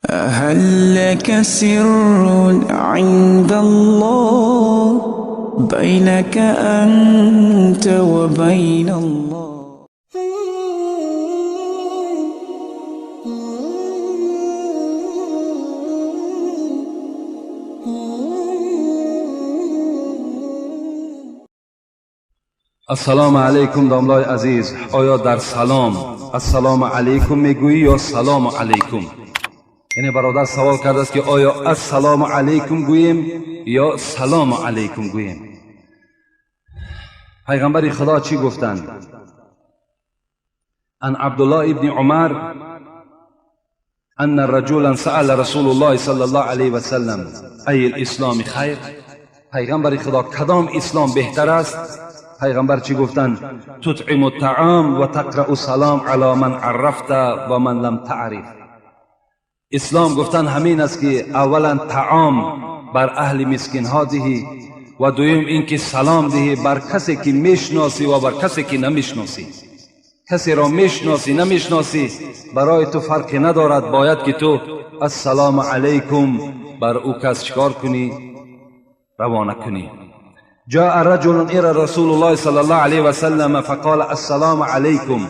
هل لك سر عند الله بينك أنت وبين الله؟ السلام علیکم داملای عزیز. آیا در سلام السلام علیکم میگویی یا سلام علیکم؟ یعنی برادر سوال کرده است که آیا السلام علیکم گوییم یا سلام علیکم گوییم؟ پیغمبر خدا چی گفتند؟ ان عبدالله ابن عمر ان رجلا سأل رسول الله صلی الله علیه و سلم ای الاسلام خیر؟ پیغمبر خدا کدام اسلام بهتر است؟ پیغمبر چی گفتند؟ تطعم الطعام و تقرأ السلام علی من عرفت و من لم تعرف. اسلام گفتن همین است که اولا طعام بر اهل مسکین ها دهی و دویم اینکه سلام دهی بر کسی که میشناسی و بر کسی که نمیشناسی. کسی را میشناسی نمیشناسی برای تو فرقی ندارد، باید که تو السلام علیکم بر او کس چکار کنی؟ روانه کنی. جاء رجل إلى رسول الله صلى الله عليه وسلم فقال السلام عليكم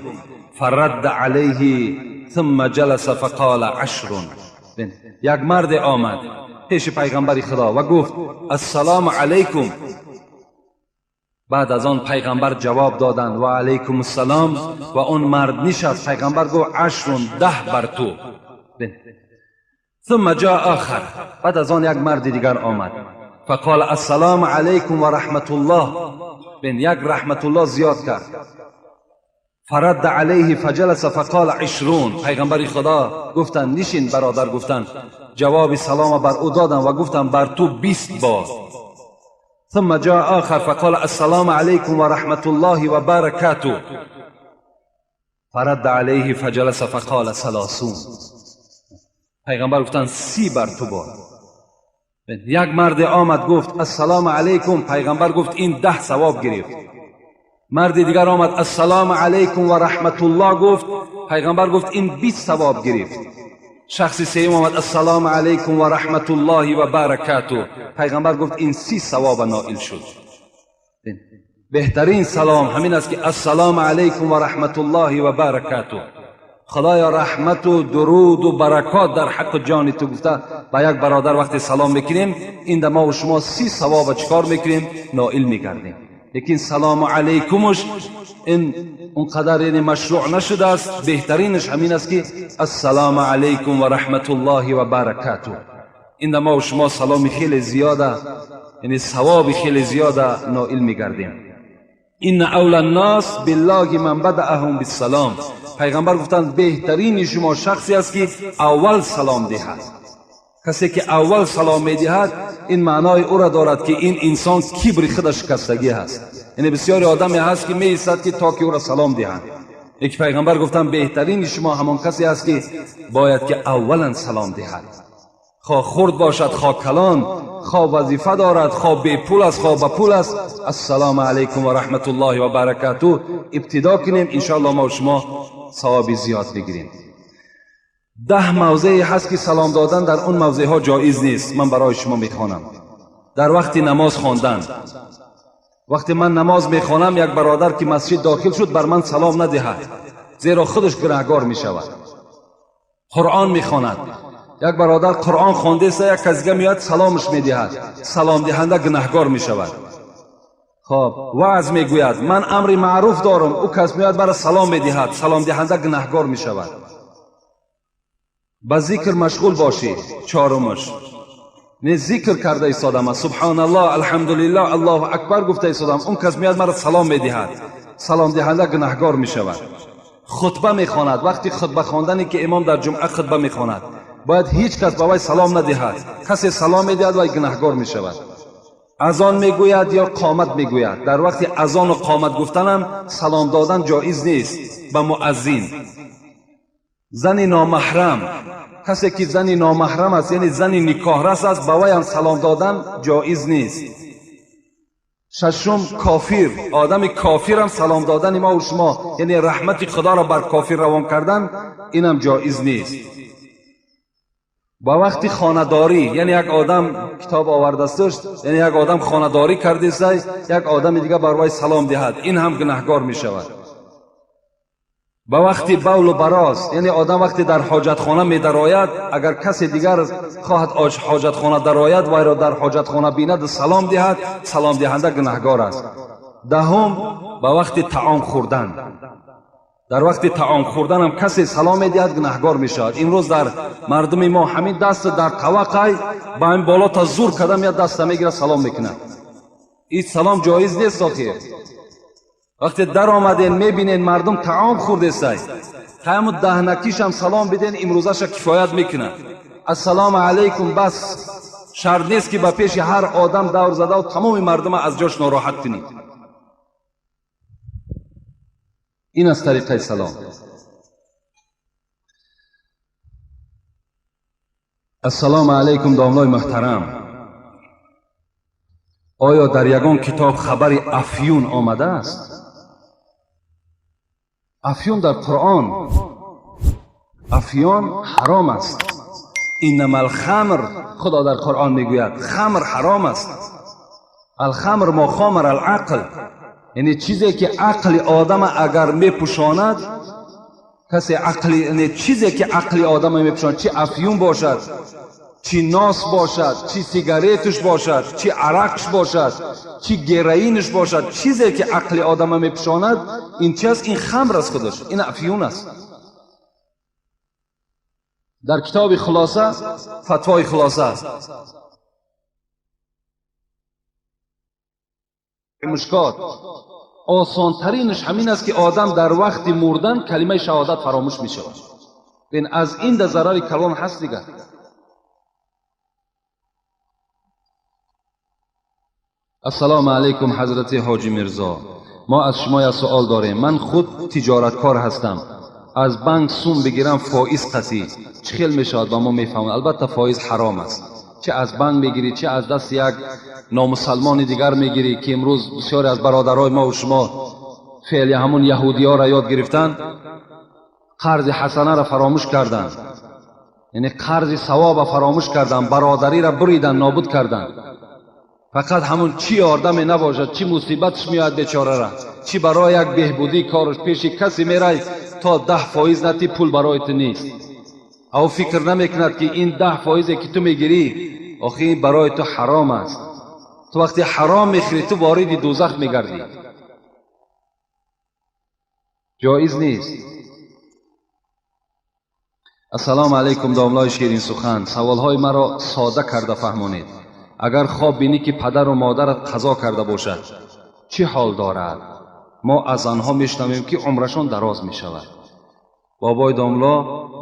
فرد عليه ثم جلس فقال عشر. یک مرد آمد پیش پیغمبر خدا و گفت السلام علیکم. بعد از آن پیغمبر جواب دادند و علیکم السلام و اون مرد نشست. پیغمبر گفت عشر، 10 بر تو. ثم جاء آخر. بعد از آن یک مرد دیگر آمد فقال السلام علیکم و رحمت الله. بین یک رحمت الله زیاد کرد. فرد علیه فجلس فقال 20. پیغمبر خدا گفتند نشین برادر، گفتند جواب سلام بر او دادند و گفتند بر تو 20 بار. ثم جاء آخر فقال السلام علیکم و رحمت الله و برکاته. فرد علیه فجلس فقال 30. پیغمبر گفتند 30 بر تو بار. یک مرد آمد گفت السلام علیکم. پیغمبر گفت این 10 ثواب گرفت. مرد دیگر آمد السلام علیکم و رحمت الله گفت. پیغمبر گفت این 20 ثواب گرفت. شخص سوم آمد السلام علیکم و رحمت الله و برکاته. پیغمبر گفت این 30 ثواب نائل شد. بهترین سلام همین است که السلام علیکم و رحمت الله و برکاته. خدایا رحمت و درود و برکات در حق جان تو گفته با یک برادر وقتی سلام میکنیم این ما و شما 30 ثواب چکار میکنیم؟ نائل میگردیم. لیکن سلام علیکمش این اونقدر یعنی مشروع نشده است. بهترینش همین است که السلام علیکم و رحمت الله و برکاته. این ما و شما سلام خیلی زیاده، یعنی ثواب خیلی زیاده نائل میگردیم. این اول الناس بالله من بدأهم بالسلام. پیغمبر گفتند بهترین شما شخصی است که اول سلام دهد. کسی که اول سلام میدهد این معنای او را دارد که این انسان کبر خودش شکستگی هست. یعنی بسیاری آدمی هست که میایستد که تا که او را سلام دهند. یک پیغمبر گفتند بهترین شما همان کسی است که باید که اولا سلام دهد. خواه خرد باشد خواه کلان، خواه وظیفه دارد، خواه بی پول است خواه با پول است، السلام علیکم و رحمت الله و برکاته ابتدا کنیم. انشاءالله ما و شما ثواب زیاد بگیریم. 10 موضعی هست که سلام دادن در اون موضع ها جایز نیست. من برای شما میخوانم. در وقت نماز خواندن، وقتی من نماز میخوانم یک برادر که مسجد داخل شد بر من سلام ندهد، زیرا خودش گناهگار میشود. قرآن میخواند، یک برادر قرآن خوانده است، یک کس دیگه میاد سلامش میدهد، سلام دهنده گناهگار میشود. خب وعظ میگوید من امر معروف دارم، او کس میاد برای سلام میدهد، سلام دهنده گناهگار میشود. به ذکر مشغول باشی. چهارمش نه ذکر کرده ایستادم، سبحان الله الحمدلله الله اکبر گفته ایستادم، اون کس میاد مرا سلام میدهد، سلام دهنده گناهگار میشود. خطبه میخواند، وقتی خطبه خواندنی که امام در جمعه خطبه میخواند باید هیچ کس به وی سلام ندهد، کسی سلام میدهد وی گناهگار میشود. اذان میگوید یا قامت میگوید، در وقتی اذان و قامت گفتنم سلام دادن جایز نیست به مؤذن. زن نامحرم، کسی که زن نامحرم است یعنی زن نکاح رس است، به وی هم سلام دادن جایز نیست. ششم کافر، آدم کافر هم سلام دادن ما و شما یعنی رحمت خدا را بر کافر روان کردن اینم جایز نیست. Ба вақти хонадорӣ, яъне як одам китоб овардасташ, яъне як одам хонадорӣ кардест, як одами дига бар вай салом диҳад, ин ҳам гунаҳгор мешавад. Ба вақти бавлу бароз, яъне одам вақте дар ҳоҷатхона медарояд, агар касе дигар хоҳад ҳоҷатхона дарояд, вайро дар ҳоҷатхона бинад салом диҳад, саломдиҳанда гунаҳгор аст. Даҳум, ба вақти таом хӯрдан. Дар вақти таом хӯрдан ҳам касе салом медиҳад, гунаҳгор мешавад. Имрӯз дар мардуми мо ҳамин даст дар таваққай ба ҳамин боло та зур карда меяд, даста мегирад, салом мекунад. Ин салом ҷоиз нест. Охир вақте дар омаден, мебинен мардум таом хӯрдесай, ҳамун даҳнакишам салом биден, имрӯзаша кифоят мекунад. Ассалому алайкум, бас, шарт нест ки ба пеши ҳар одам давр задаву тамоми мардума аз ҷош нороҳат кунӣ. Ин аз тариқаи салом. Ассалому алайкум, домлои муҳтарам. Оё дар ягон китоб хабари афюн омадааст? Афюн дар Қуръон. Афюн ҳаром аст. Иннама алхамр, Худо дар Қуръон мегӯяд, хамр ҳаром аст. Алхамр мо хомар алақл, яъне чизе ки ақли одама агар мепӯшонад, касе ақли, яъне чизе ки ақли одама мепӯшонад, чи афюн бошад, чи нос бошад, чи сигаретуш бошад, чи арақш бошад, чи героинш бошад, чизе ки ақли одама мепӯшонад, ин чи аст? Ин хамр аст худаш, ин афюн аст. Дар китоби хулоса, фатвои хулоса, мушкот, осонтаринаш ҳамин аст ки одам дар вақти мурдан калимаи шаҳодат фаромӯш мешавад. Бин, аз ин да зарари калон ҳаст дигар. Ассалому алайкум, ҳазрати ҳоҷи Мирзо. Мо аз шумо як суол дорем. Ман худ тиҷораткор ҳастам. Аз банк сум бигирам фоиз қатъӣ чӣ хел мешавад, ба мо мефаҳмад? Албатта фоиз ҳаром аст. Чӣ аз банк мегирӣ, чӣ аз дасти як номусалмони дигар мегирӣ, ки имрӯз бисёре аз бародарои мо шумо феъли ҳамун яҳудиёро ёд гирифтанд, қарзи ҳасанаро фаромӯш карданд, яъне қарзи савоба фаромӯш карданд, бародариро буридан, нобуд карданд. Фақат ҳамун чӣ ёрдаме набошад, чӣ мусибатш меояд бечорара, чӣ барои як беҳбудии корш пеши касе мерай, то 10% натӣ пул барои ту нест. Ав фикр намекунад ки ин 10% ки ту мегирӣ, охи ин барои ту ҳаром аст. Ту вақте ҳаром мехӯрӣ, ту вориди дӯзах мегардӣ. Ҷоиз нест. Ассалому алайкум, домлои ширинсухан. Саволҳои маро сода карда фаҳмонед. Агар хоб бинӣ ки падару модарат қазо карда бошад, чӣ ҳол дорад? Мо аз занҳо мешунавем ки умрашон дароз мешавад. Бобои домло,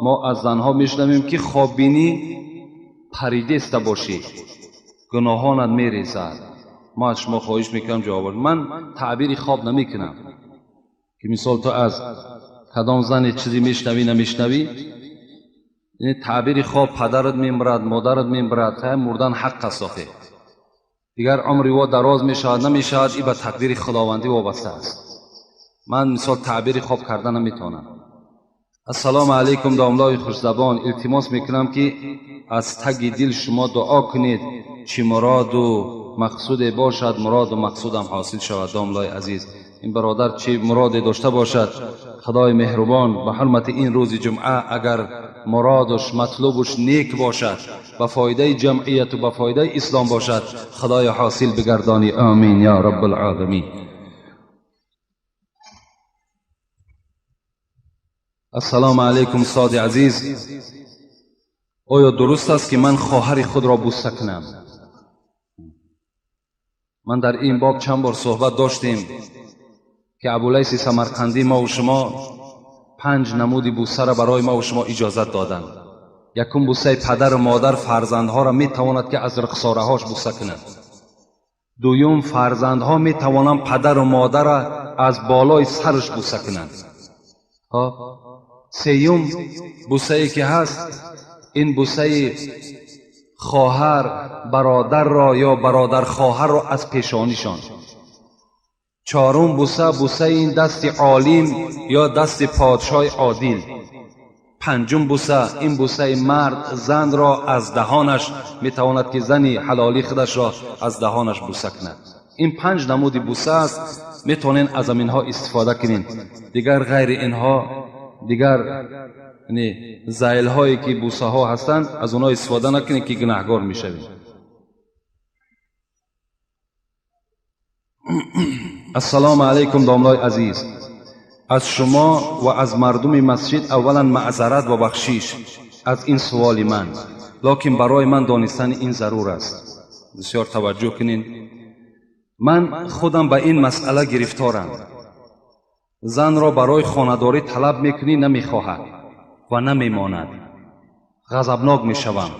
мо аз занҳо мешунавем ки хоб бинӣ паридеста бошӣ, гуноҳонат мерезад. Мо аз шумо хоҳиш мекунам ҷавоб. Ман таъбири хоб намекунам ки мисол ту аз кадом зане чизе мешунавӣ, намешунавӣ. Яъне таъбири хоб, падарат мемирад, модарат мемирад, мурдан ҳақ аст охе. Дигар умри во дароз мешавад, намешавад, ин ба тақдири худовандӣ вобаста аст. Ман мисол таъбири хоб карда наметавонам. Ассалому алайкум, домлои хушзабон. Илтимос мекунам ки аз таги дил шумо дуо кунед, чӣ муроду мақсуде бошад, муроду мақсудам ҳосил шавад. Домлои азиз, ин бародар чӣ муроде дошта бошад, худои меҳрубон ба ҳурмати ин рӯзи ҷумъа агар муродуш матлубуш нек бошад, ба фоидаи ҷамъияту ба фоидаи ислом бошад, худоё ҳосил бигардонӣ. Амин ё раббулоламин. Ассалому алайкум, устоди азиз. Оё дуруст аст ки ман хоҳари худро бӯса кунам? Ман дар ин боб чанд бор суҳбат доштем ки Абулайси Самарқандӣ мову шумо 5 намуди бӯсаро барои мову шумо иҷозат доданд. Якум, бӯсаи падару модар фарзандҳоро метавонад ки аз рухсораҳош бӯса кунад. Дуюм, фарзандҳо метавонанд падару модарро аз болои сараш бӯса кунанд. Сеюм, бӯсае ки ҳаст, ин бӯсаи хоҳар бародарро ё бародархоҳарро аз пешонишон. Чорум бӯса, бӯсаи ин дасти олим ё дасти подшоҳи одил. Панҷум буса, ин бусаи мард занро аз даҳонаш метавонад ки зани ҳалолии худашро аз даҳонаш буса кунад. Ин панҷ намуди буса аст, метавонед аз аминҳо истифода кунед. Дигар ғайри инҳо дигар зайлҳое ки бусаҳо ҳастанд, аз онҳо истифода накунед ки гунаҳгор мешавед. Ассалому алайкум домлои азиз. Аз шумо ва аз мардуми масҷид аввалан маъзарат ва бахшиш аз ин суоли ман, лекин барои ман донистани ин зарур аст. Бисёр таваҷҷӯҳ кунед. Ман худам ба ин масъала гирифторам. Занро барои хонадорӣ талаб мекунӣ, намехоҳад ва намемонад. Ғазабнок мешавам.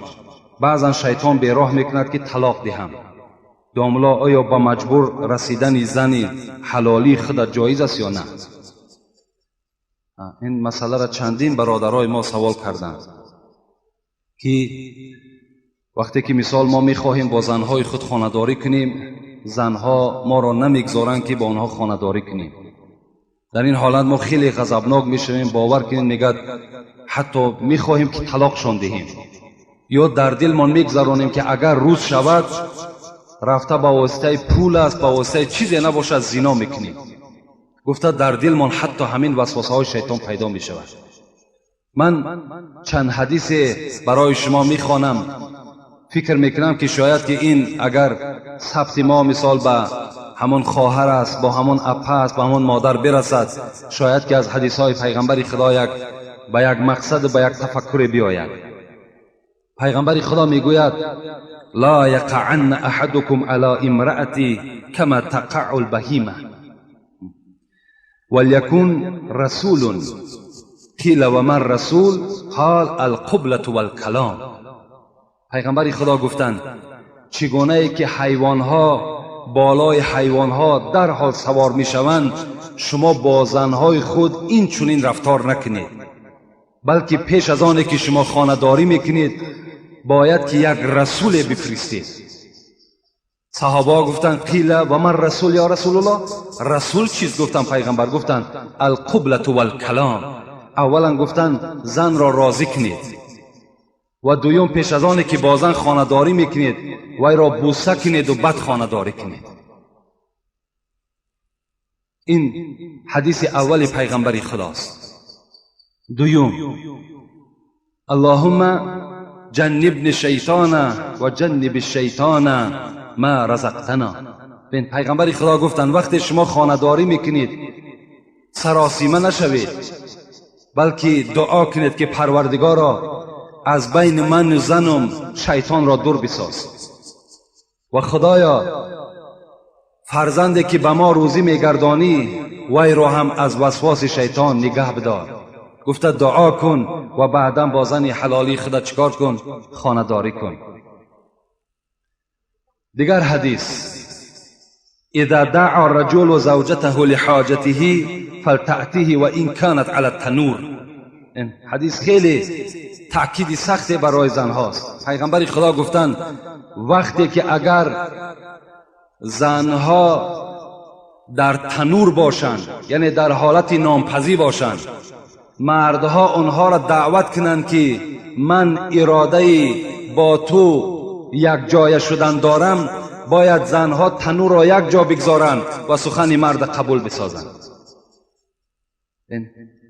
Баъзан шайтон бероҳ мекунад ки талоқ диҳам. Домло, оё ба маҷбур расидани зани ҳалолии худат ҷоиз аст ё на? Ин масъаларо чандин бародарои мо савол карданд ки вақте ки мисол мо мехоҳем бо занҳои худ хонадорӣ кунем, занҳо моро намегзоранд ки бо онҳо хонадорӣ кунем. Дар ин ҳолат мо хеле ғазабнок мешавем, бовар кунед, мегӯяд ҳатто мехоҳем ки талоқшон диҳем, ё дар дилмон мегзаронем ки агар рӯз шавад рафта ба воситаи пул аст, ба воситаи чизе набошад зино мекунем. Гуфта дар дилмон ҳатто ҳамин васвасаҳои шайтон пайдо мешавад. Ман чанд ҳадисе барои шумо мехонам. Фикр мекунам ки шояд ки ин агар сабти мо мисол ба ҳамон хоҳар аст, бо ҳамон апа аст, ба ҳамон модар бирасад, шояд ки аз ҳадисҳои пайғамбари Худо як ба як мақсад, ба як тафаккуре биёяд. Пайғамбари Худо мегӯяд: ла яқаанна аҳадукум ала имраати кама тақаъу лбаҳима وليكن رسول قيل وما الرسول قال القبلة والكلام. پیغمبر خدا گفتند چگونه ای که حیوانها بالای حیوانها در حال سوار میشوند، شما با زنهای خود این چنین رفتار نکنید، بلکه پیش از آنی که شما خانه داری میکنید باید که یک رسول بفرستید. صحابه گفتند قیل و من رسول یا رسول الله؟ رسول چیز؟ گفتن پیغمبر گفتند القبلة والکلام. اولا گفتند زن را راضی کنید و دویم پیش از آنی که با زن خانه داری میکنید وی را بوسه کنید و بد خانه داری کنید. این حدیث اول پیغمبر خداست. دویم اللهم جنبنی الشیطان و جنب الشیطان ما رزقتنا. بین پیغمبر خدا گفتند وقتی شما خانه داری میکنید سراسیمه نشوید، بلکه دعا کنید که پروردگارا از بین من و زنم شیطان را دور بساز و خدایا فرزندی که به ما روزی میگردانی وی را هم از وسواس شیطان نگه بدار. گفته دعا کن و بعدا با زن حلالی خدا چکار کن؟ خانه داری کن. دیگر حدیث اذا دعا الرجل زوجته لحاجته فلتأتیه و این كانت على التنور. این حدیث خیلی تأکید سختی برای زنهاست. پیغمبر خدا گفتند وقتی که اگر زنها در تنور باشند، یعنی در حالت نامپزی باشند، مردها آنها را دعوت کنند که من اراده با تو یک جای شدن دارم، باید زنها تنور را یک جا بگذارند و سخن مرد قبول بسازند.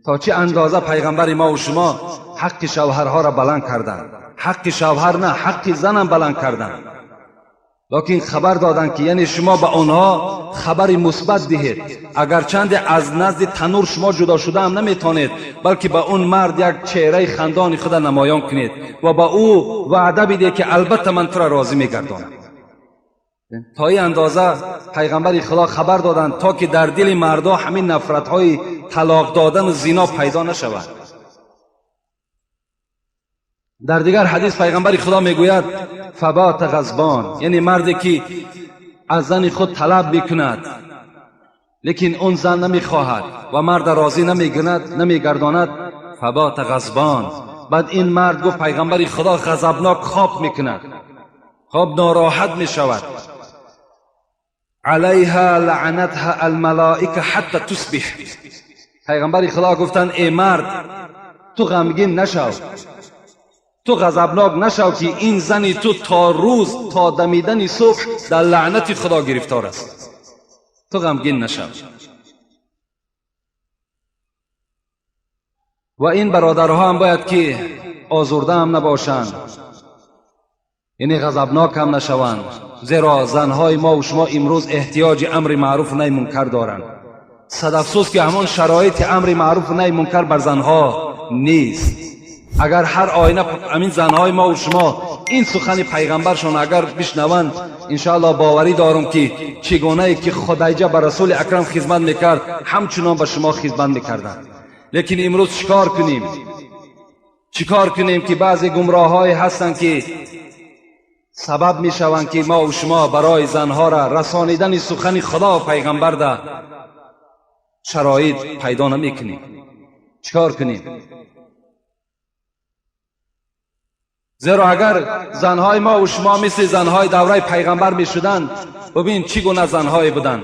تا چه اندازه پیغمبر ما و شما حق شوهرها را بلند کردند، حق شوهر نه، حق زنم بلند کردند، لکن خبر دادند که یعنی شما به آنها خبر مثبت دهید، اگرچند از نزد تنور شما جدا شده هم نمیتونید، بلکه به اون مرد یک چهره خندان خود نمایان کنید و به او وعده بدید که البته من تو را راضی میگردانم. تا این اندازه پیغمبر خدا خبر دادند تا که در دل مردا همین نفرت های طلاق دادن و زنا پیدا نشود. در دیگر حدیث پیغمبر خدا میگوید فبات غضبان، یعنی مردی که از زن خود طلب میکند لیکن اون زن نمیخواهد و مرد راضی نمیگرداند، فبات غضبان. بعد این مرد گفت پیغمبر خدا غضبناک خواب میکند، خواب ناراحت میشود. علیها لعنتها الملائکه حتی تصبح. پیغمبر خدا گفتند ای مرد، Ту ғамгин нашав, ту ғазабнок нашав ки ин зани ту то рӯз, то дамидани субҳ дар лаънати Худо гирифтор аст. Ту ғамгин нашав. Ва ин бародарҳо ҳам бояд ки озурда ҳам набошанд, яъне ғазабнок ҳам нашаванд, зеро занҳои мо ва шумо имрӯз эҳтиёҷи амри маъруф наҳи мункар доранд. Сад афсӯс ки ҳамон шароити амри маъруф наҳи мункар бар занҳо нест. Агар ҳар оина ҳамин занҳои мо ва шумо ин сухани пайғамбаршон агар бишнаванд, иншоаллоҳ боварӣ дорам ки чӣ гунае ки Худайҷа ба Расули Акрам хизмат мекард, ҳамчунон ба шумо хизмат мекарданд. Лекин имрӯз чикор кунем? Чикор кунем ки баъзе гумроҳҳое ҳастанд ки сабаб мешаванд ки мо ва шумо барои занҳоро расонидани сухани Худо ва пайғамбар да шароит пайдо намекунем. Чикор кунем? Зеро агар занҳои мо ва шумо мисли занҳои давраи пайғамбар мешуданд, бибин чӣ гуна занҳое буданд.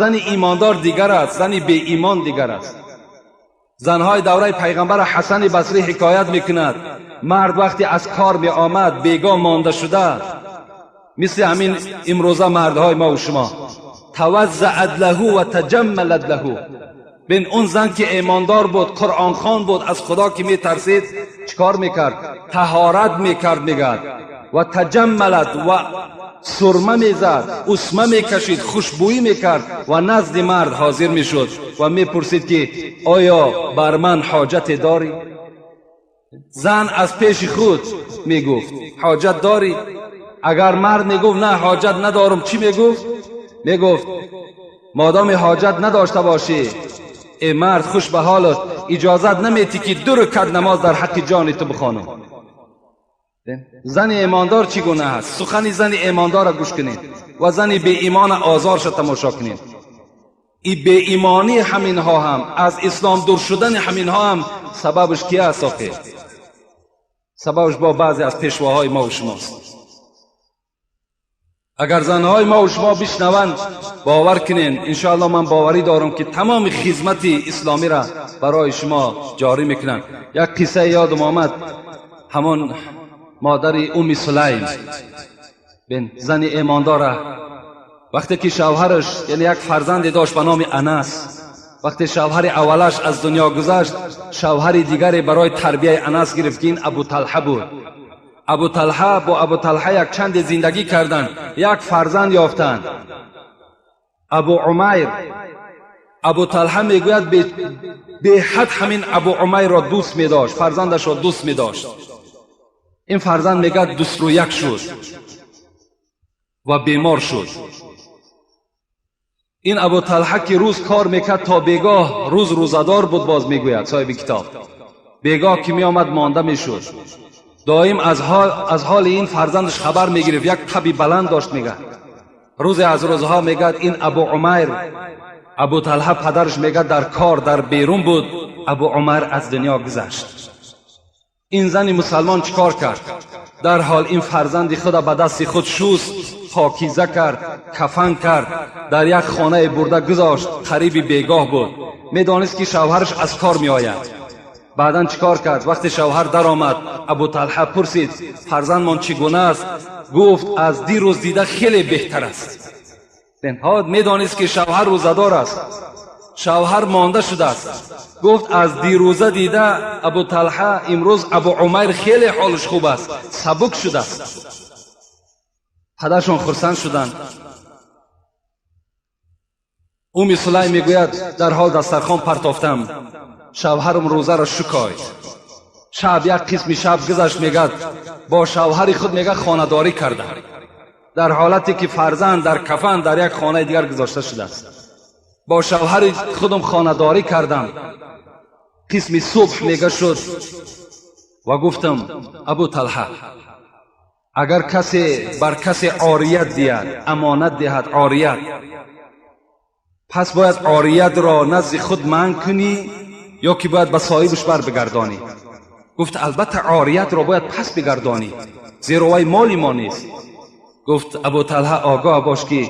Зани имондор дигар аст, зани беимон дигар аст. Занҳои давраи пайғамбар Ҳасани Басрӣ ҳикоят мекунад, мард вақте аз кор меомад бегоҳ монда шуда, мисли ҳамин имрӯза мардҳои мо ва шумо, таваззаат лаҳу ва таҷаммалат лаҳу. Бин он зан ки имондор буд, қуръонхон буд, аз Худо ки метарсид, чикор мекард? Таҳорат мекард, мегӯяд, ва таҷаммалат, ва сурма мезад, усма мекашид, хушбӯӣ мекард ва назди мард ҳозир мешуд ва мепурсид ки оё бар ман ҳоҷате дорӣ? Зан аз пеши худ мегуфт ҳоҷат дорӣ? Агар мард мегуфт на, ҳоҷат надорам, чӣ мегуфт? Мегуфт модоми ҳоҷат надошта бошӣ, эй мард, хуш ба ҳолат, иҷозат наметӣ ки 2 ракат намоз дар ҳаққи ҷони ту бихонам. Зани имондор чӣ гуна аст? Сухани зани имондорро гӯш кунед ва зани беимона озорша тамошо кунед. И беимонии ҳаминҳо ҳам, аз ислом дур шудани ҳаминҳо ҳам сабабаш ки аст охир? Сабабаш бо баъзе аз пешвоҳои мо ва шумост. Агар занҳои мо ва шумо бишнаванд, бовар кунед, иншоаллоҳ ман боварӣ дорам ки тамоми хизмати исломиро барои шумо ҷорӣ мекунанд. Як қиссае ёдам омад, ҳамон модари Умми Сулайм, бин зани имондора, вақте ки шавҳараш, яъне як фарзанде дошт ба номи Анас, вақте шавҳари аввалаш аз дунё гузашт, шавҳари дигаре барои тарбияи Анас гирифт ки ин Абу Талҳа буд. Абу Талҳа бо Абу Талҳа як чанде зиндагӣ карданд, як фарзанд ёфтанд, Абу Умайр. Абу Талҳа мегӯяд беҳад ҳамин Абу Умайрро дӯст медошт, фарзандашро дӯст медошт. Ин фарзанд мегӯяд 21 шуд ва бемор шуд. Ин Абу Талҳа ки рӯз кор мекард то бегоҳ, рӯз рӯзадор буд, боз мегӯяд соҳиби китоб, бегоҳ ки меомад монда мешуд. Доим аз ҳоли ин фарзандаш хабар мегирифт, як таби баланд дошт. Мегӯяд рӯзе аз рӯзҳо мегӯяд ин Абу Умайр, Абу Талҳа падараш мегӯяд дар кор дар берун буд, Абу Умайр аз дунё гузашт. Ин зани мусалмон чӣ кор кард? Дарҳол ин фарзанди худа ба дасти худ шуст, покиза кард, кафан кард, дар як хонае бурда гузошт. Қариби бегоҳ буд, медонист ки шавҳараш аз кор меояд. Баъдан чӣ кор кард? Вақте шавҳар даромад, Абу Талҳа пурсид фарзандмон чӣ гуна аст? Гуфт аз дирӯз дида хеле беҳтар аст. Медонист ки шавҳар рӯзадор аст, шавҳар монда шудааст. Гуфт аз дирӯза дида Абу Талҳа имрӯз Абу Умайр хеле ҳолаш хуб аст, сабук шудааст. Падаршон хурсанд шуданд. Умми Сулайм мегӯяд дарҳол дастархон партофтам, шавҳарам рӯзаро шукоид. Шаб як қисми шаб гузашт, мегӯяд бо шавҳари худ мегӯяд хонадорӣ кардам, дар ҳолате ки фарзанд дар кафан дар як хонаи дигар гузошта шудааст. Бо шавҳари худам хонадорӣ кардам. Қисми субҳ мега шуд ва гуфтам Абу Талҳа, агар касе бар касе орият диҳад, амонат диҳад, орият, пас бояд ориятро назди худ манъ кунӣ ё ки бояд ба соҳибаш бар бигардонӣ? Гуфт албатта ориятро бояд пас бигардонӣ, зеро вай моли мо нест. Гуфт Абу Талҳа огоҳ бош ки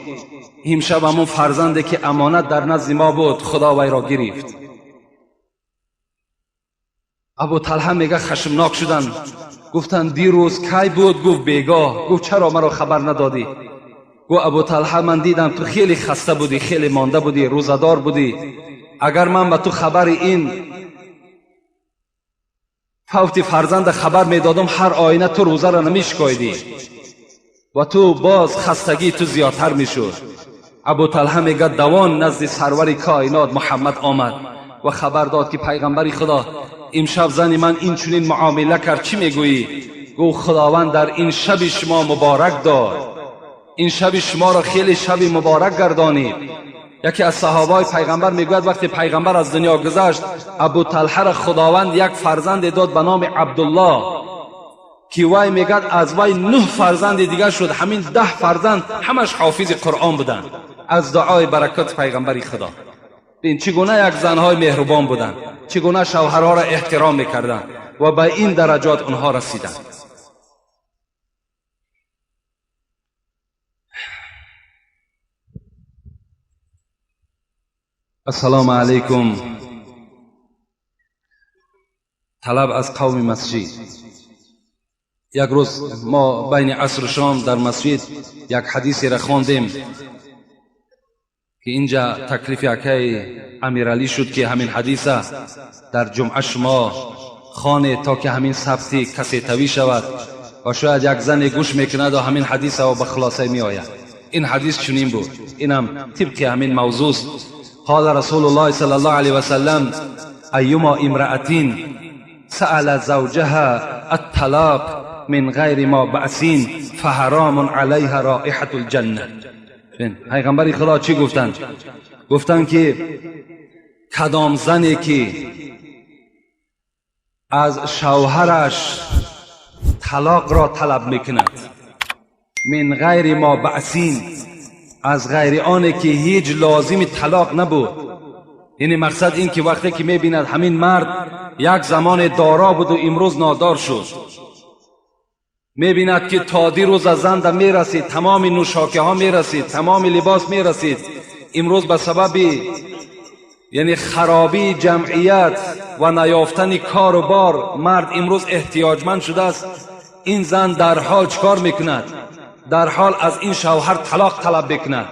имшаб ҳамон фарзанде ки амонат дар назди мо буд, Худо вайро гирифт. Абу Талҳа мега хашмнок шуданд, гуфтанд дирӯз кай буд? Гуфт бегоҳ. Гуфт чаро маро хабар надодӣ? Гуфт Абу Талҳа ман дидам ту хеле хаста будӣ, хеле монда будӣ, рӯзадор будӣ. Агар ман ба ту хабари ин фавти фарзанда хабар медодам, ҳар оина ту рӯзаро намешикоидӣ ва ту боз хастагии ту зиёдтар мешуд. Абу Талҳа мегӯяд давон назди сарвари коинот Муҳаммад омад ва хабар дод ки пайғамбари Худо имшаб зани ман ин чунин муомила кард, чӣ мегӯӣ? Гуфт Худованд дар ин шаби шумо муборак дод, ин шаби шуморо хеле шаби муборак гардонид. Яке аз саҳобаҳои пайғамбар мегӯяд вақте пайғамбар аз дунё гузашт, Абу Талҳаро Худованд як фарзанде дод ба номи Абдуллоҳ ки вай мегӯяд аз вай 9 фарзанди дигар шуд. Ҳамин 10 фарзанд ҳамаш ҳофизи Қуръон буданд аз дуои баракоти пайғамбари Худо. Бин чӣ гуна як занҳои меҳрубон буданд, чӣ гуна шавҳарҳоро эҳтиром мекарданд ва ба ин дараҷот онҳо расиданд. Ассалому алайкум. Талаб аз қавми масҷид. Як рӯз мо байни асру шом дар масҷид як ҳадисеро хондем ки инҷа таклифи акаи Амиралӣ шуд ки ҳамин ҳадиса дар ҷумъа шумо хонед то ки ҳамин сабти касетавӣ шавад ва шояд як зане гӯш мекунаду ҳамин ҳадиса ба хулоса меояд. Ин ҳадис чунин буд, инам тибқи ҳамин мавзӯст. قال رسول الله صلى الله عليه وسلم أيما امرأة سأل زوجها الطلاق من غير ما بأس فحرام عليها رائحة الجنة. پیغمبر خدا چی گفتند؟ گفتند که کدام زنی که از شوهرش طلاق را طلب میکند من غیر ما بأس، از غیر آنه که هیچ لازم طلاق نبود. یعنی مقصد این که وقتی که میبیند همین مرد یک زمان دارا بود و امروز نادار شد، میبیند که تا دیروز از زن میرسید، تمام نوشاکه ها میرسید، تمام لباس میرسید، امروز به سبب یعنی خرابی جمعیت و نیافتن کار و بار مرد امروز احتیاجمند شده است. این زن در حال چکار میکند؟ در حال از این شوهر طلاق طلب میکند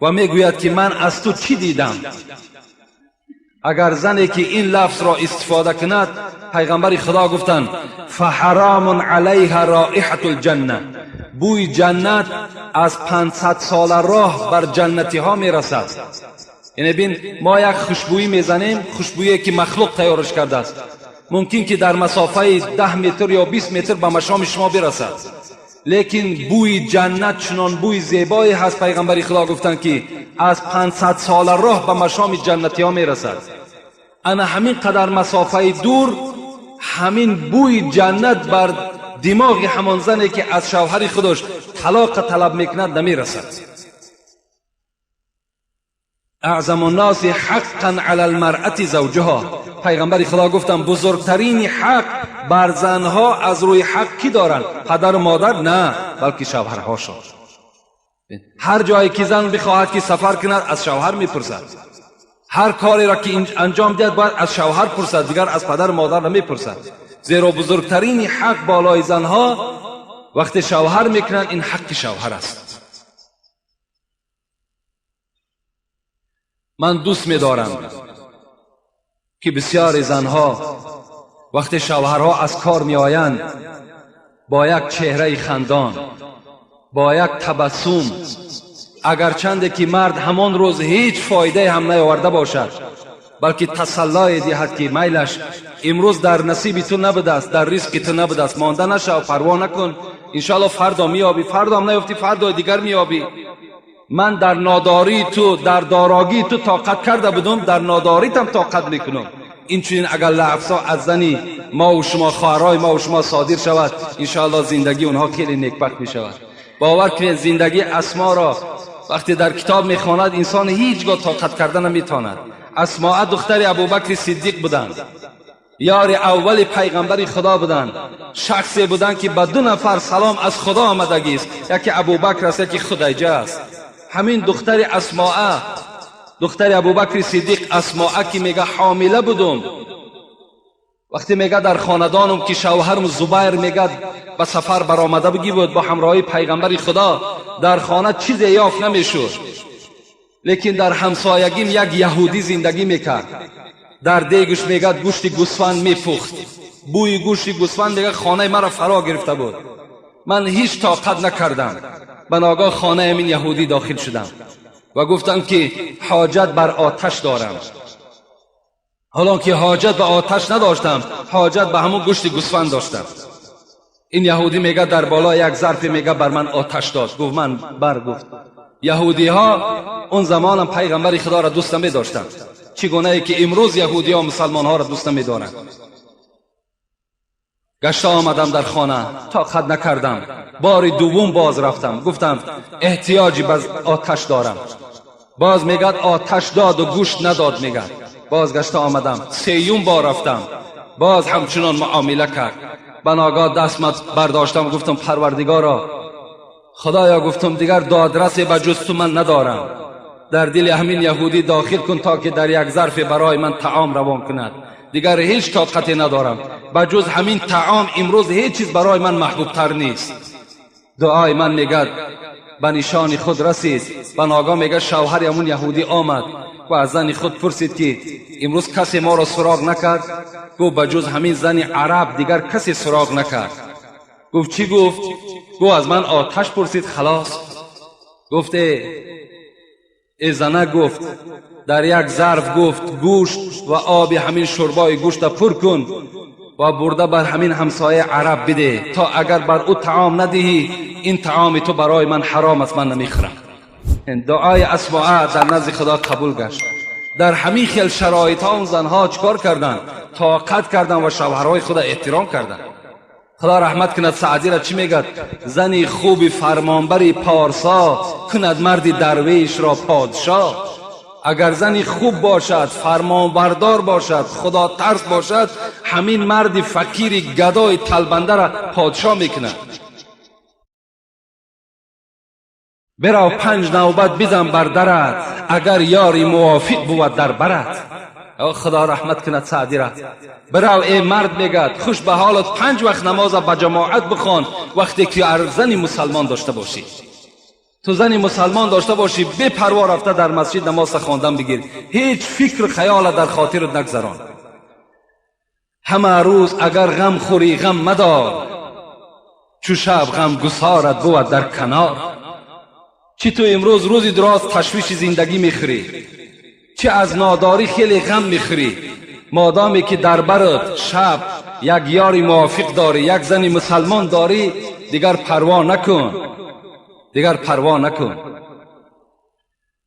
و میگوید که من از تو چی دیدم؟ اگر زنی که این لفظ را استفاده کند، پیغمبر خدا گفتند فحرام علیها رائحة الجنه، بوی جنت از 500 سال راه بر جنتی ها میرسد. یعنی بین ما یک خوشبویی میزنیم، خوشبویی که مخلوق تیارش کرده است، ممکن که در مسافه 10 متر یا 20 متر به مشام شما برسد، لیکن بوی جنت چنان بوی زیبایی هست، پیغمبر خدا گفتند که از 500 سال راه به مشام جنتی ها میرسد. انا همین قدر مسافه دور همین بوی جنت بر دماغ همان زنی که از شوهر خودش طلاق طلب میکند نمیرسد. اعظم الناس حقا علی المرأة زوجها، پیغمبر خدا گفتم بزرگترین حق بر زنها از روی حق کی دارند؟ پدر و مادر نه، بلکه شوهرهاشان. هر جایی که زن بخواهد که سفر کند از شوهر میپرسد، هر کاری را که انجام دهد باید از شوهر پرسد، دیگر از پدر و مادر نمیپرسد. زیرا بزرگترین حق بالای زنها وقتی شوهر میکنند این حق شوهر است. من دوست می‌دارم که بسیار زنها وقتی شوهرها از کار میآیند با یک چهره خندان، با یک تبسم، اگرچند که مرد همان روز هیچ فایده هم نیاورده باشد، بلکه تسلای دهد که میلش امروز در نصیب تو نبوده است، در رزق تو نبوده است، مانده نشو، پروا نکن، انشاءالله فردا میابی، فردا هم نیافتی فردا دیگر میابی. من در ناداری تو، در داراگی تو طاقت کرده بودم، در ناداریتم طاقت میکنم. این چنین اگر لفظا از زنی ما و شما، خواهرای ما و شما صادر شود، انشاءالله زندگی اونها خیلی نیکبخت میشود. باور کنید زندگی اسما را وقتی در کتاب میخواند انسان هیچگاه طاقت کرده نمیتواند. اسماء دختر ابوبکر صدیق بودند، یار اول پیغمبر خدا بودند، شخصی بودند که به 2 نفر سلام از خدا آمدگی است، یکی ابوبکر است، یکی خدیجه است. همین دختر اسماء، دختر ابوبکر صدیق اسماء که میگه حامله بودم، وقتی میگه در خاندانم که شوهرم زبیر میگه به سفر برآمده بگی بود با همراهی پیغمبر خدا، در خانه چیزی یافت نمیشد، لیکن در همسایگیم یک یهودی زندگی میکرد. در دیگش میگه گوشت گوسفند میپخت، بوی گوشت گوسفند میگه خانه مرا فرا گرفته بود. من هیچ طاقت نکردم، به ناگاه خانه این یهودی داخل شدم و گفتم که حاجت بر آتش دارم. حالا که حاجت به آتش نداشتم، حاجت به همون گوشت گوسفند داشتم. این یهودی میگه در بالا یک ظرف میگه بر من آتش داد. گفت من بر گفت. یهودی ها اون زمانم پیغمبر خدا را دوست نمی داشتند، چگونه ای که امروز یهودی ها مسلمان ها را دوست نمی دارند. گشت آمدم در خانه، طاقت نکردم، بار دوم باز رفتم، گفتم احتیاجی به آتش دارم. باز میگه آتش داد و گوشت نداد. میگه بازگشت آمدم، سیوم بار رفتم، باز همچنان معامله کرد. بناگاه دستمت برداشتم، گفتم پروردگارا خدایا، گفتم دیگر دادرسی به جز تو من ندارم، در دل همین یهودی داخل کن تا که در یک ظرف برای من طعام روان کند. دیگر هیچ طاقتی ندارم، به جز همین طعام امروز هیچ چیز برای من محبوب تر نیست. دعای من میگه به نشان خود رسید. بناگاه میگه شوهر همون یهودی آمد و از زن خود پرسید که امروز کسی ما را سراغ نکرد؟ گفت به جز همین زن عرب دیگر کسی سراغ نکرد. گفت چی گفت؟ گفت از من آتش پرسید خلاص. گفت ای زنه، گفت در یک ظرف گفت گوشت و آب همین شربای گوشت پر کن و برده بر همین همسایه عرب بده، تا اگر بر او طعام ندهی این طعام تو برای من حرام است، من نمیخورم. دعای اسماء در نزد خدا قبول گشت. در همین خیل شرایط ها اون زنها چکار کردند؟ طاقت کردند و شوهرهای خود احترام کردند. خدا رحمت کند سعدی را چی میگد؟ زنی خوبی فرمانبری پارسا، کند مردی درویش را پادشاه. اگر زنی خوب باشد، فرمانبردار باشد، خدا ترس باشد، همین مرد فقیر گدای تلبنده را پادشاه میکند. برو 5 نوبت بزن بر درت، اگر یاری موافق بود در برت. خدا رحمت کند سعدی را. برو ای مرد میگد خوش به حالت 5 وقت نماز با جماعت بخوان وقتی که زنی مسلمان داشته باشی. تو زنی مسلمان داشته باشی، بی پروا رفته در مسجد نماز خواندن بگیر، هیچ فکر خیال در خاطرت نگذران. همه روز اگر غم خوری غم مدار، چو شب غم گسارت بود در کنار. چی تو امروز روزی دراز تشویش زندگی میخوری، چی از ناداری خیلی غم میخوری، مادامی که در برت شب یک یاری موافق داری، یک زنی مسلمان داری، دیگر پروا نکن، دیگر پروا نکن.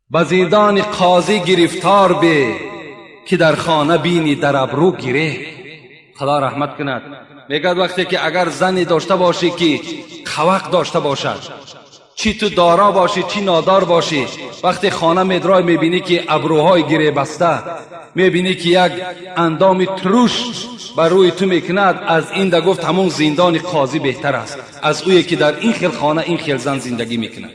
به زندان قاضی گرفتار بی، که در خانه بینی در ابرو گیره. خدا رحمت کند. میگد وقتی که اگر زنی داشته باشی که قوق داشته باشد، چی تو دارا باشی چی نادار باشی، وقتی خانه میدرای میبینی که ابروهای گره بسته، میبینی که یک اندام تروش بر روی تو میکند، از این ده گفت همون زندان قاضی بهتر است از اویی که در این خیل خانه این خیل زن زندگی میکند.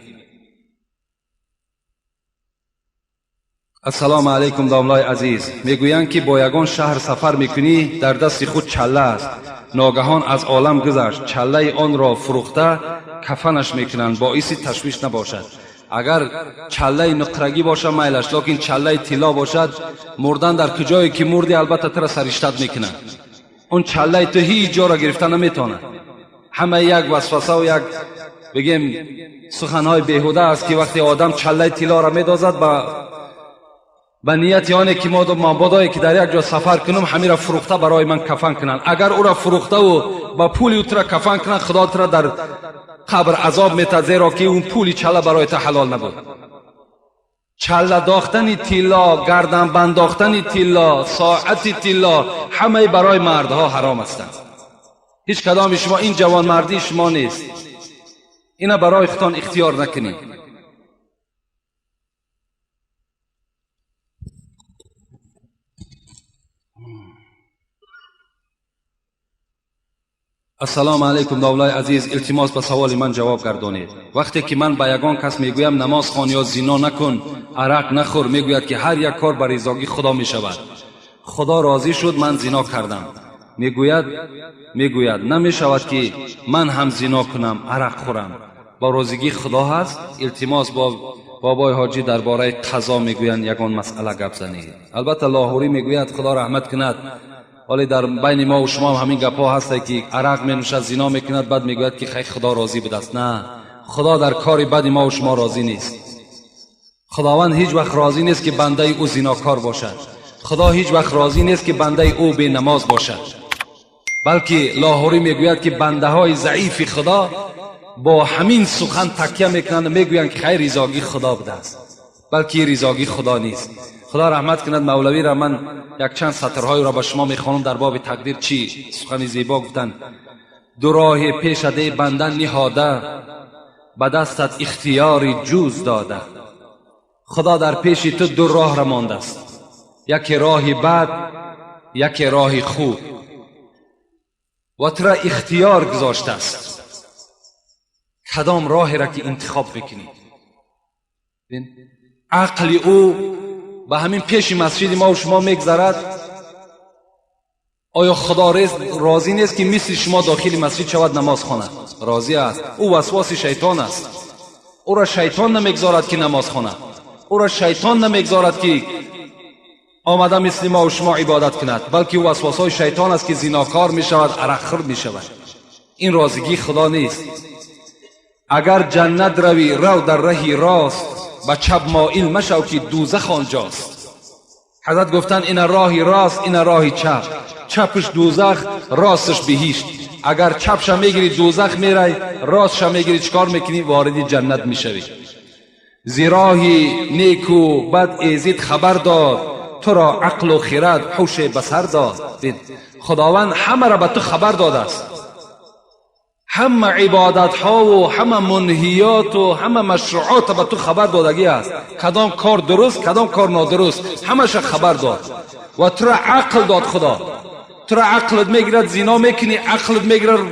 السلام علیکم داملای عزیز. میگویند که با یگان شهر سفر میکنی، در دست خود چله است، ناگهان از عالم گذشت، چله آن را فروخته کفنش میکنند، باعث تشویش نباشد. اگر چله نقرگی باشد میلش، لیکن چله طلا باشد، مردن در کجایی که مردی البته تو را سرشتت میکنند. اون چله تو هیچ جا را گرفته نمیتواند. همه یک وسوسه و یک بگیم سخنهای بیهوده است که وقتی آدم چله طلا را میدازد به نیت آنه که ما مبادایی که در یک جا سفر کنم همین را فروخته برای من کفن کنند. اگر او را فروخته و با پول او را کفن کنند، خدا تو را در قبر عذاب میته، زیرا که اون پولی چله برای تو حلال نبود. چله داختن طلا، گردن بنداختن طلا، ساعت طلا، همه برای مردها حرام هستند. هیچ کدام شما این جوان مردی شما نیست، اینا برای خودتان اختیار نکنید. السلام علیکم داولای عزیز، التماس به سوال من جواب گردانید. وقتی که من به یگان کس میگویم نماز خوان یا زنا نکن، عرق نخور، میگوید که هر یک کار بر رضاگی خدا میشود. خدا راضی شد من زنا کردم، Мегӯяд, намешавад ки ман ҳам зино кунам, арақ хӯрам. Бо розигии Худо ҳаст. Илтимос бо бобои ҳоҷӣ дар бораи қазо мегӯянд, ягон масъала гап занед. Албатта Лоҳурӣ мегӯяд, Худо раҳмат кунад, вале дар байни мо ва шумо ҳамин гапҳо ҳаст, ки арақ менӯшад, зино мекунад, баъд мегӯяд ки хай Худо розӣ будааст. На, Худо дар кори бади мо ва шумо розӣ нест. Худованд ҳеҷ вақт розӣ нест ки бандаи ӯ зинокор бошад. Худо ҳеҷ вақт розӣ нест ки бандаи ӯ бенамоз бошад. Балки Лоҳурӣ мегӯяд ки бандаҳои заифи Худо бо ҳамин сухан такя мекунанд ва мегӯянд ки хайр ризогии Худо будааст, балки ризогии Худо нест. Худо раҳмат кунад Мавлавиро, ман якчанд сатрҳоеро ба шумо мехонам дар боби тақдир. Чӣ сухани зебо гуфтанд: ду роҳи пешаде банда ниҳода, ба дастат ихтиёри ҷуз дода. Худо дар пеши ту ду роҳ мондааст, яке роҳи бад, яке роҳи хуб, ва тура ихтиёр гузоштааст. Кадом роҳеро ки интихоб мекунӣ. Ақли ӯ ба ҳамин пеши масҷиди мо шумо мегзарад. Оё Худо розӣ нест ки мисли шумо дохили масҷид шавад, намоз хонад? Розӣ аст. Ӯ васвоси шайтон аст. Ӯро шайтон намегзорад ки намоз хонад. Ӯро шайтон намегзорад ки омада мисли мо шумо ибодат кунад, балки ӯ васвосҳои шайтон аст ки зинокор мешавад, арақхӯр мешавад. Ин розигии Худо нест. Агар ҷаннат равӣ, рав дар раҳи рост, ба чап моил машав ки дӯзах онҷост. Ҳазрат гуфтанд ина роҳи рост, ина роҳи чап. Чапш дӯзах, ростш биҳишт. Агар чапша мегирӣ дӯзах мерай, ростша мегирӣ чикор мекунӣ? Вориди ҷаннат мешавӣ. Зи роҳи неку бад эзид хабар дод, туро ақлу хирад ҳуше ба сар дод. Худованд ҳамаро ба ту хабар додааст. Ҳама ибодатҳову ҳама мунҳиёту ҳама машруъотро ба ту хабар додагӣ аст. Кадом кор дуруст, кадом кор нодуруст, ҳамаша хабар дод ва туро ақл дод. Худо туро ақлат мегирад, зино мекунӣ, ақлат мегирад,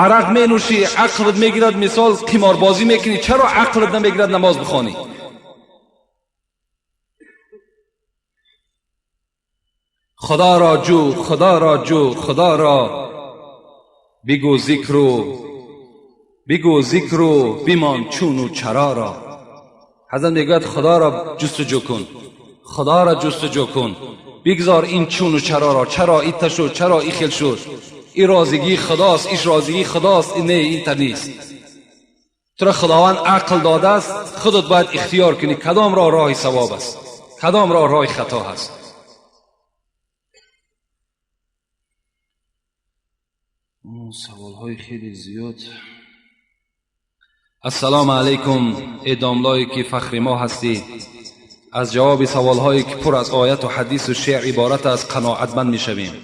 арақ менӯшӣ, ақлат мегирад, мисол қиморбозӣ мекунӣ. Чаро ақлат намегирад намоз бихонӣ? Худоро ҷӯ, Худоро ҷӯ, Худоро бигӯ зикру, бигӯ зикру бимон чуну чароро. Ҳазрат мегӯяд Худоро ҷустуҷӯ кун, Худоро ҷустуҷӯ кун, бигзор ин чуну чароро. Чаро ита шуд, чаро и хел шуд? И розигии Худост, иш розигии Худост, не, инта нест. Туро Худованд ақл додааст, худат бояд ихтиёр кунӣ кадом роҳ роҳи савоб аст, кадом роҳ роҳи хато ҳаст. Саволҳои хеле зиёд. Ассалому алайкум, э домлое ки фахри мо ҳастӣ. Аз ҷавоби саволҳое ки пур аз ояту ҳадису шеър иборат аст қаноатманд мешавем.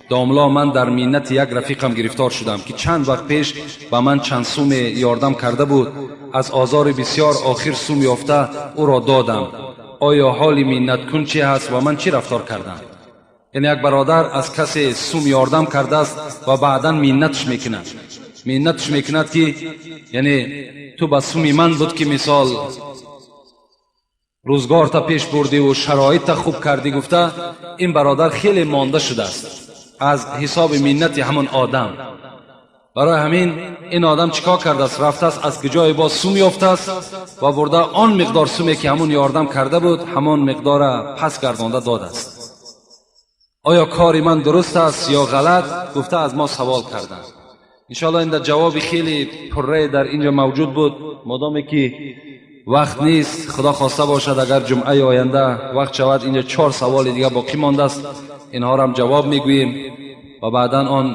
Домло, ман дар миннати як рафиқам гирифтор шудам ки чанд вақт пеш ба ман чанд суме ёрдам карда буд. Аз озори бисёр охир сум ёфта ӯро додам. Оё ҳоли миннаткун чӣ ҳаст ва ман чӣ рафтор кардам? Яъне як бародар аз касе сум ёрдам кардааст ва баъдан миннатш мекунад. Миннатш мекунад ки яъне ту ба суми ман буд ки мисол рӯзгорта пеш бурдиву шароитта хуб кардӣ гуфта, ин бародар хеле монда шудааст аз ҳисоби миннати ҳамон одам. Барои ҳамин ин одам чӣ кор кардааст? Рафтааст аз ҷое боз сум ёфтааст ва бурда он миқдор суме ки ҳамон ёрдам карда буд, ҳамон миқдора пас гардонда додааст. Оё кори ман дуруст аст ё ғалат? Гуфта аз мо савол карданд. Иншоалло ин дар ҷавоби хеле пуррае дар инҷо мавҷуд буд. Модоме ки вақт нест, Худо хоста бошад агар ҷумъаи оянда вақт шавад, инҷо 4 саволи дига боқӣ мондааст, инҳоро ҳам ҷавоб мегӯем ва баъдан он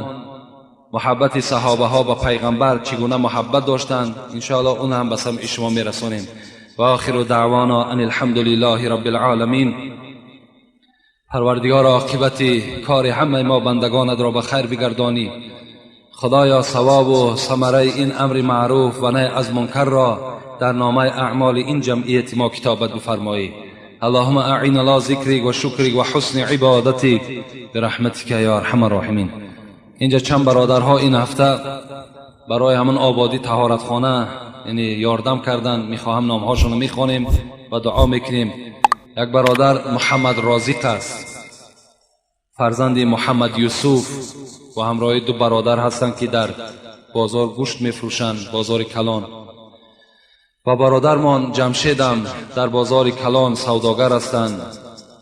муҳаббати саҳобаҳо ба пайғамбар чӣ гуна муҳаббат доштанд, иншоалло он ҳам ба самъи шумо мерасонем. Ва охиру даъвона ан алҳамдулиллаҳи роббил оламин. Парвардигор, оқибати кори ҳамаи мо бандагонатро ба хайр бигардонӣ. Худоё, савобу самараи ин амри маъруф ва наҳй аз мункарро дар номаи аъмоли ин ҷамъияти мо китобат бифармоӣ. Аллоҳумма аъина ала зикрик ва шукрик ва ҳусни ибодатик бираҳматика ё арҳамар роҳимин. Инҷа чанд бародарҳо ин ҳафта барои ҳамон ободӣ таҳоратхона яъне ёрдам карданд. Мехоҳам номҳошонро мехонем ва дуо мекунем. Як бародар Муҳаммад Розиқ аст. Фарзанди Муҳаммад Юсуф ва ҳамроҳи ду бародар ҳастанд, ки дар бозор гӯшт мефурӯшанд, бозори калон. Ва бародармон Ҷамшедам дар бозори калон савдогар ҳастанд.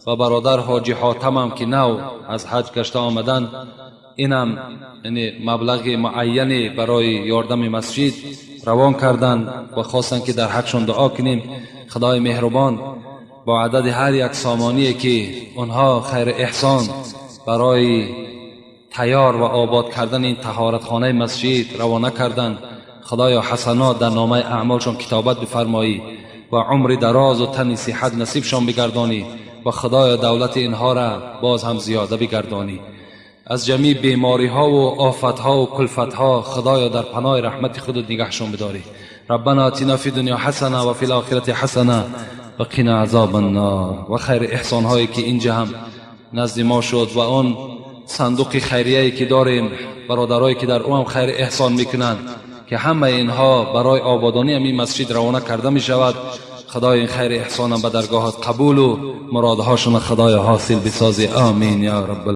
Ва бародар Ҳоҷи Ҳотамам, ки нав аз ҳаҷ гашта омаданд, инам яъне маблағи муайяне барои ёрдами масҷид равон карданд ва хостанд, ки дар ҳақшон дуо кунем. Худои меҳрубон бо адади ҳар як сомоние, ки онҳо хайри эҳсон барои тайёр ва обод кардани ин таҳоратхонаи масҷид равона карданд, Худоё, ҳасанот дар номаи аъмолшон китобат бифармоӣ ва умри дарозу тани сиҳат насибшон бигардонӣ ва Худоё, давлати инҳоро боз ҳам зиёда бигардонӣ. Аз ҷамеъи бемориҳову офатҳову кулфатҳо, Худоё, дар паноҳи раҳмати худат нигаҳшон бидорӣ. ربنا آتنا في الدنيا حسنة وفي الآخرة حسنة وقنا عذاب النار. Ва хайри эҳсонҳое, ки инҷа ҳам назди мо шуд, ва он сандуқи хайрияе, ки дорем, бародарое, ки дар ӯ ҳам хайри эҳсон мекунанд, ки ҳамаи инҳо барои ободонии ҳамин масҷид равона карда мешавад. Худои, ин хайри эҳсонам ба даргоҳат қабулу муродҳошона, Худоё, ҳосил бисозӣ. Амин ё рабб.